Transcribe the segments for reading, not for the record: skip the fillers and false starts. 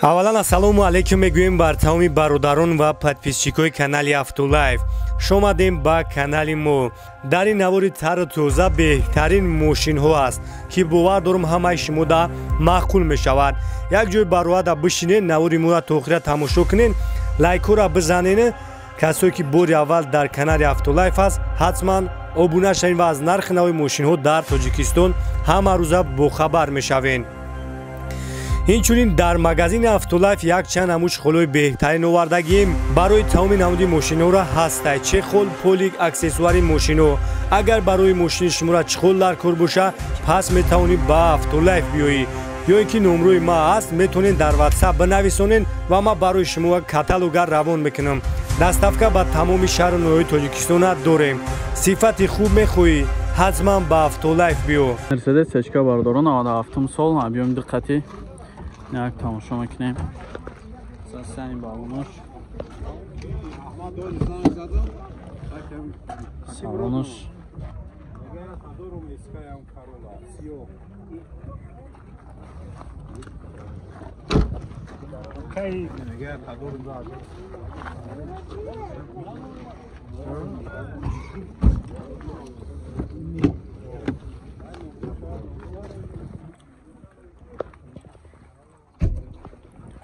Аввалан ассалому алайкум мегӯем бар тамоми бародарон ва подписчикои канали Автолайф. Шомадем ба канали мо. Дар ин навори тару тоза беҳтарин мошинҳо аст, ки бовар дорам ҳамаи шумода маъқул мешавад. Як ҷой бароада бишинед, навори моро то охира тамошо кунед, лайкҳоро бизанед. Касое ки бори аввал дар канали Автолайф аст, ҳатман обуна шавед ва аз нархи нави мошинҳо дар Тоҷикистон ҳама рӯза бохабар мешавед. Инчунин дар магазини Автолайф якчанд намуд чехолҳои беҳтарин овардагием барои тамоми намуди мошинҳоро ҳастай. Чехол, полик, аксессуари мошинҳо. Агар барои мошини шуморо чехол дар кор боша, пас метавонӣ ба Автолайф биёӣ. Ё ин ки номрои ма аст, метавонед дар WhatsApp бинависонед ва ма барои шумо каталога равон мекунам. Доставка ба тамоми шаҳру ноҳияи Тоҷикистона дорем. Сифати хуб мехоҳӣ, ҳатман ба Автолайф биё. Мерседес Сечка бародарон 97 сол, объём диққати як тамошо мекунем. Сасани балонош. Салонош.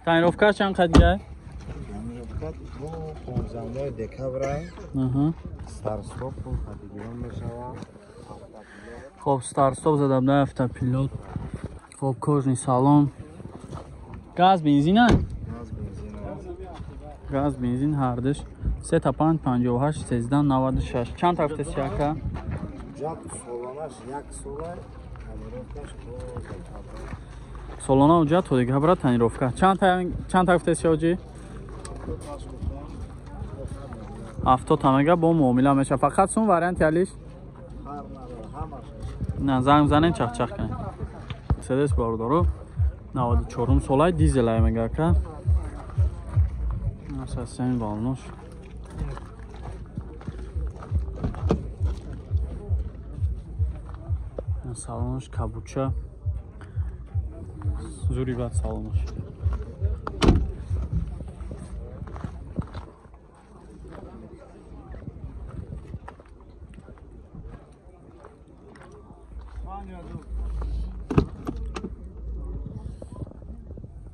Тонировка чанд қад гай? Тонировка бо 15 декабр. Старт-стоп қадигирон мешавад. Хоб старт-стоп задам да автопилот. Хоб кожный салон. Газ бензин а? Газ бензин. Газ бензин ҳардаш 3 та 5 58 13 96. Чанд ҳафтаси ака? Ҷат солонаш 1 сола, тонировкаш то декабр. Солона уҷа то декабра тонировка. Чанд ҳафтаси оҷи? 70 тамега бо муомила меша. Фақат сум варианти алиш? На, занг занен чахчах кунед. Мерседес бародаро 94 солай дизел ай мега ака. Асасен балнош. Салонош кабуча. Зури бад салонош.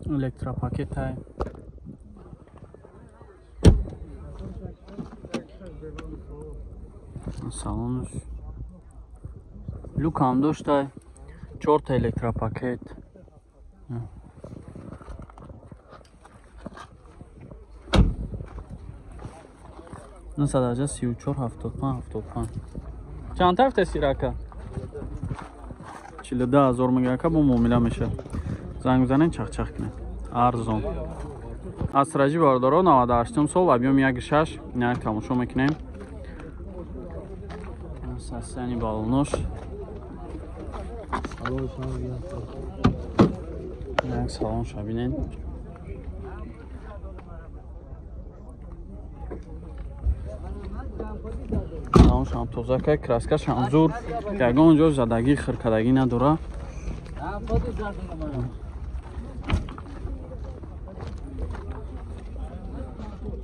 Электропакет ай. Салонош. Люк ҳам доштай. 4 та электропакет. Нӯҳсаду 34 75 75. Чанд ҳафта сирака? 42 ҳазор мега ака бо муомила меша. Занг бизанед, чахчах кунед. Арзон. Астраҷи бародаро 98 сол, объём 1.6, инак тамошо мекунем. Сасяни балонош. Инак салонша бинед. Салоншам тоза кай, краскашам зур, ягон ҷо задагӣ, хиркадагӣ надора.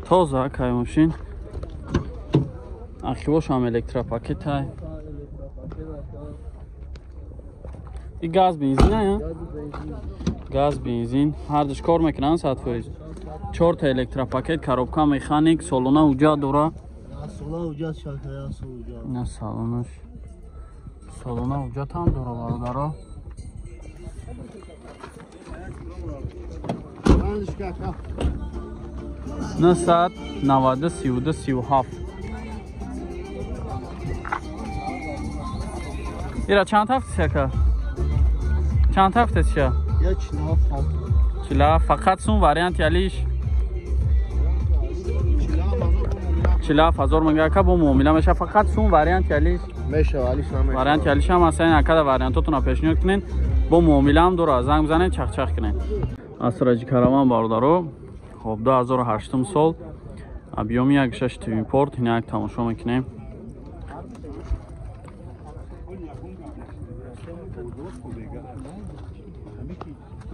Тоза кай мошин. Ахивошам электропакет ай. И газ бензин ай? Газ бензин ҳардуш кор мекунанд 100%. 4 та электропакет, коробка механик, солона уҷа дора. На салонош. Солона уҷа там дора бародаро. 990 32 37. Ира чанд ҳафтаси ака? Чанд ҳафтаси? Я 47. 47 фақат сум варианти алиш? 47 ҳазор мега ака бо муомила меша. Фақат сум варианти алиш? Меша, алиш намеша. Варианти алиш ҳам ҳаст, акада вариантотонро пешниҳод кунед. Бо муомила ҳам дора. Занг бизанед, чахчах кунед. Астраҷи караван бародаро. Хоб 2008 сол, объёми 1.6 твинпорт, инак тамошо мекунем.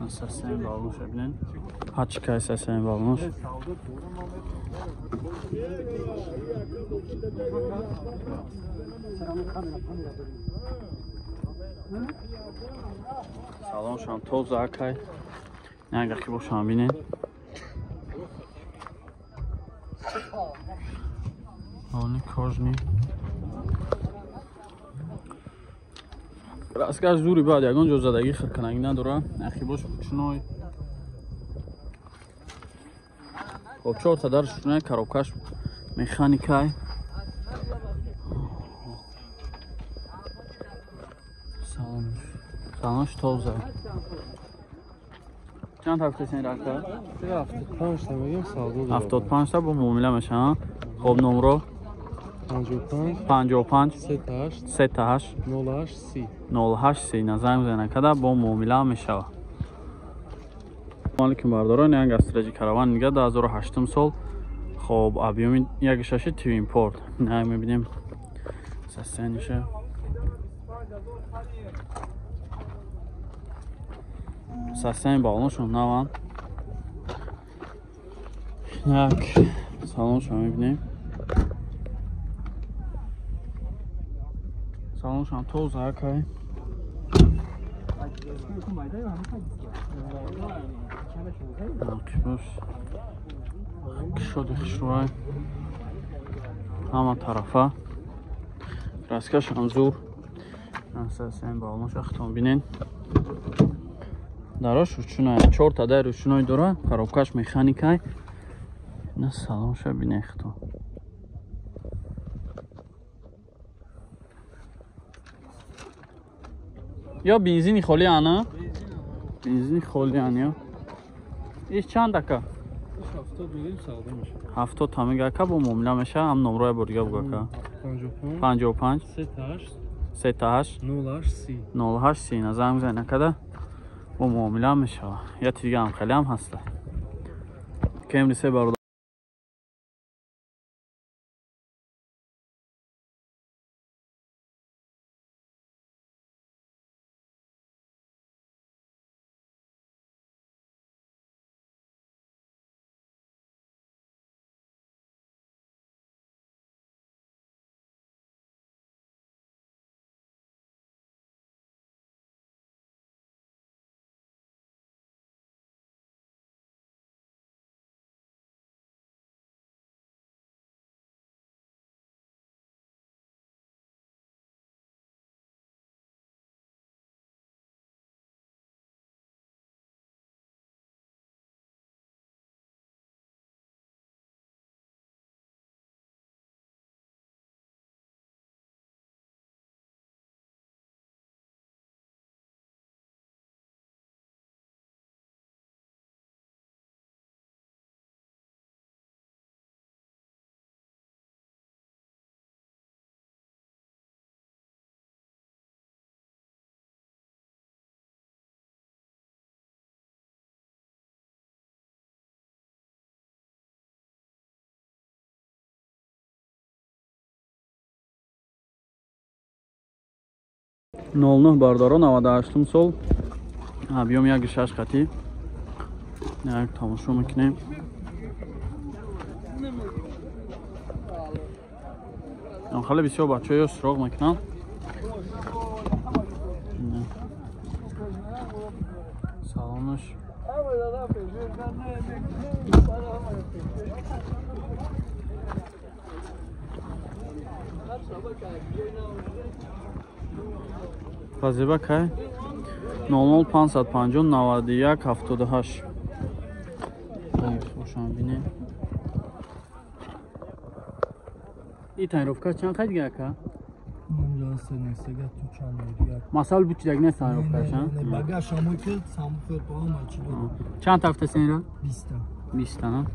Асасен балоша бинед. Пачка сасен балонш. Салоншам тоза акай. Агар ки бошам бинед. Они кожни. Раскаш зури баъд ягон ҷо задагӣ хирканагӣ надора. Ахи бош ручной. Хоб чорта дар ручной, коробкаш механикай. Салонш тоза. Чанд ҳафта сен рака? 75 та мегем савдо. 75 та бо муомила мешаванд. Хоб номро 55 55 38 38 08 30 08 30 назар мезанад када бо муомила мешавад. Алейкум бардорон, як астраҷи караван нига 2008 сол. Хоб объёми 1.6 Twin Port. На мебинем состояниеша. Состояние балоншон наванд. Як салоншон мебинем. Салоншон тоза акай. Кишоди хушрӯай ҳама тарафа. Краскашам зур. Состояние балонша хитон бинен. Дарош ручной, чорта дар ручной дора, коробкаш механикай. На салонша бинен хитон. Ё бензини холи ана? Бензини холи ан ё. Иш чанд ака? 70 та мега ака бо муомила меша, ҳам номроя бо дига буг ака. 55 38 38 08 30 08 30 назар мезанед акада бо муомила мешава. Я дига ҳам хеле ҳам ҳаста. Кемри се бародар. 09 бардоро 98 сол объём 1.6 хати. Як тамошо мекунем. Хеле бисёр бачаҳо суроғ мекунанд. Салонаш Вазиба кай 00 550 91 78. Хошам бинем. И тонировка чанд қайд ака? Масал бучидаг нест тонировкаш, а? Багаж ҳамои ки самбухер по ҳама чи дорад. Чанд тафта сенра? 20 та. 20 та, на?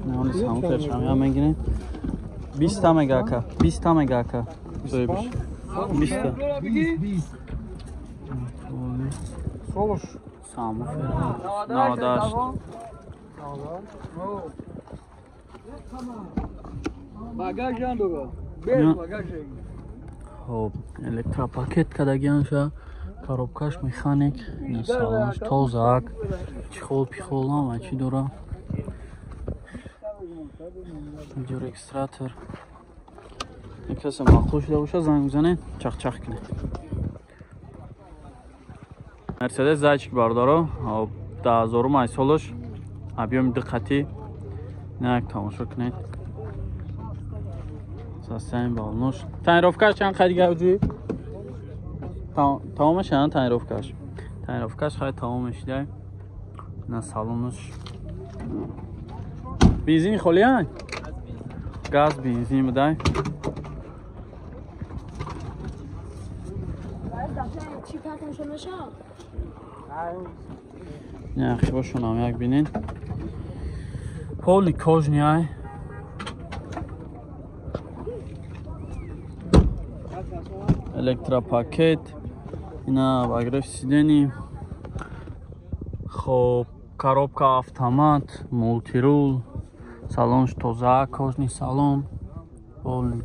Не, оли самбухер шам я мегирем. 20 та мега ака. 20 та мега ака. 20 та. 20. Солош. Самбухер 98. Багаж андора. Без багаж. Хоб, электропакет кадагианша Коробкаш механик, салонаш тозак, чехол пихол ҳама чӣ дора. Видеорегистратор. Касе маъқул шуда боша, занг бизанед, чахчах кунед. Мерседес Зайчик бародаро, 10000 ай солаш, объёми диққатӣ. Инак тамошо кунед. Состояние балнош. Тонировкаш чанд қай дига уҷуи? Тамомаш ана тонировкаш. Тонировкаш хай тамом мешидай. На салонаш. Бензини холӣ ай? Газ бензин будай. Не, хибошонам як бинед. Полный кожный ай. Электропакет, ина обогрев сидений. Хоб, коробка автомат, мултирул, салонш тоза, кожный салон, полный.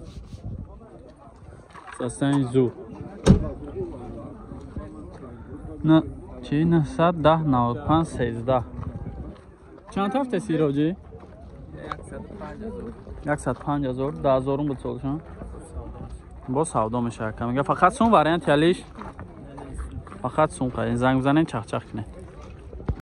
Состояние зу. На чи 910 95 13. Чанд ҳафта сироҷи? 105 000, 10000 буд солшон. Бо савдо мешавад. Мега фақат сум вариант ялиш. Фақат сум қайин занг бизанед, чахчах кунед.